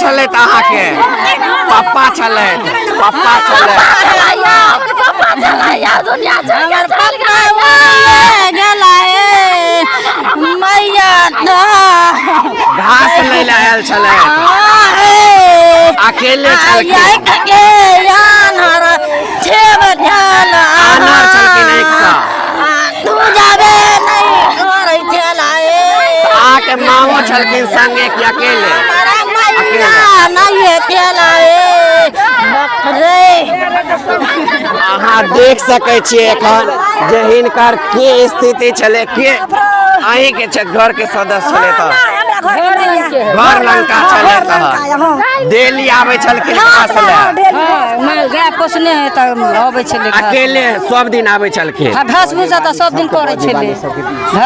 छलथि अहाँके? पप्पा छलथि, पप्पा छलथि। हमर पप्पा मरिए गेला हे मैया। घास लै लए आयल छलथि, अकेले छलखिन? आनर छलखिन आँखिसँ। अहाँके मामो छलखिन संगे कि अकेले? अहाँ देख सकै छियै एखन जे हिनकर के स्थिति छलै। के अहीं के घर के सदस्य छलै? तऽ घर लंका छलै, तहन डेली आबै छलखिन घास लए? माल गाय पोसने है तऽ अबै छलै। अकेले सब दिन आबै छलखिन? हँ, घास भूसा तऽ सब दिन करै छलै।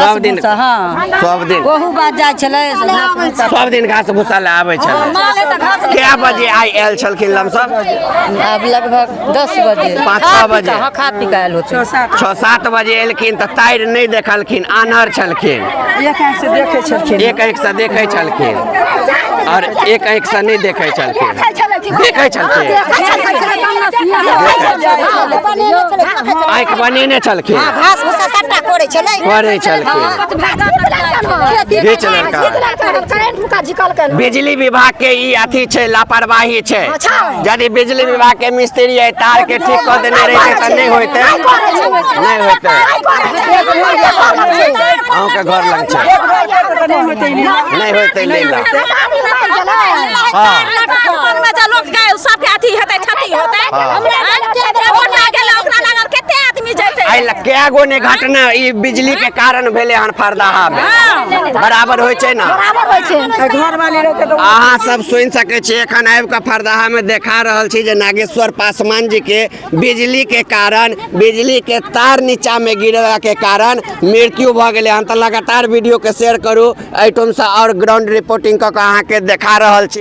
सब दिन? हँ, सब दिन। ओहू बात जाइ छलै घास भूसा। सब दिन घास भूसा लए आबै छलै। माल है तऽ घास। कए बजे आइ आयल छलखिन लमसम? आब लगभग 10 बजे। 5, खा 6 पी बजे। कऽ, हँ, खा पी कऽ आयल होतै। 6, 7 बजे एलखिन तऽ तारि नहि देखलखिन, आन्हर छलखिन? एक आँखि से देखै छलखिन। एक आँखि से देखै छलखिन और एक आँखि से नहि देखै छलखिन? देखै छलखिन, आँखि बनेने छलखिन। घास भूसा सबटा करै छलै। करै छलखिन, घीच लेलकै। बिजली विभाग के ई अथी छै, लापरवाही छै। यदि बिजली विभाग के मिस्त्री एहि तार के ठीक कऽ देने रहितै तऽ नहि होइतै, नहि होइतै। अहूँके घर लग छै, नहि होइतै लीला। हँ। लोक सबके अथी हेतै, क्षति होतै। ओकरा लागल कते आदमी जेतै। एहि लए कए गो ने घटना ई बिजली के कारण भेलै हन फरदाहा मे, बराबर होइ छै ने? घरवाली रहतै तऽ। अहाँ सब सुनि सकै छियै, एखन आबि कऽ फरदाहा मे देखा रहल छी जे नागेश्वर पासवान जी के बिजली के कारण, बिजली के तार नीचा मे गिरला के कारण मृत्यु भऽ गेलै हन। तऽ लगातार वीडियो के शेयर करू। एहिठामसँ आओर ग्राउंड रिपोर्टिंग कऽ कऽ अहाँके देखा रहल छी।